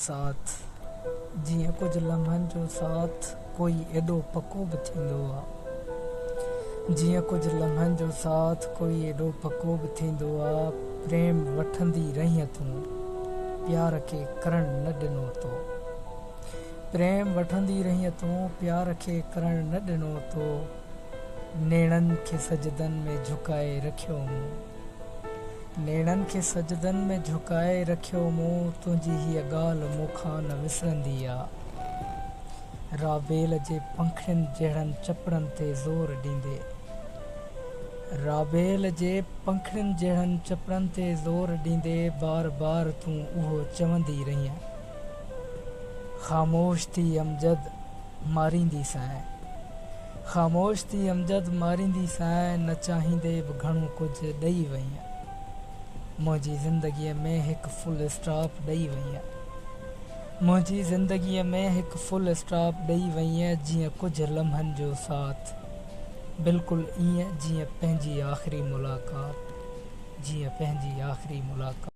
ساٿ، جيئن ڪجهه لمحن جو ساٿ ڪوئي ايڏو پڪو به ٿيندو آ. جيئن ڪجهه لمحن جو ساٿ ڪوئي ايڏو پڪو به ٿيندو آ. پريم وٺندي رهينء تون، پيار کي ڪرڻ نه ڏنو تو. پريم وٺندي رهينء تون، پيار کي ڪرڻ نه ڏنو تو. نيڻن کي سجدن ۾ جهڪائي رکيو مون. نيڻن کي سجدن ۾ جهڪائي رکيو مون. تنهنجي هيء ڳالهه مون کان نه وسرندي آ. رابيل جي پنکڙين جهڙن چپڙن تي زور ڏيندي. رابيل جي پنکڙين جهڙن چپڙن تي زور ڏيندي بار بار تون اهو چوندي رهينء. خاموش ٿي امجد ماريندي سانء. خاموش ٿي امجد ماريندي سانء نه چاهيندي به گهڻو ڪجهه ڏئي وئينء. منهنجي زندگيء ۾ هڪ فل اسٽاپ ڏئي وئينء. منهنجي زندگيء ۾ هڪ فل اسٽاپ ڏئي وئينء جيئن ڪجهه لمحن جو ساٿ. بلڪل ائين جيئن پنهنجي آخري ملاقات. جيئن پنهنجي آخري ملاقات.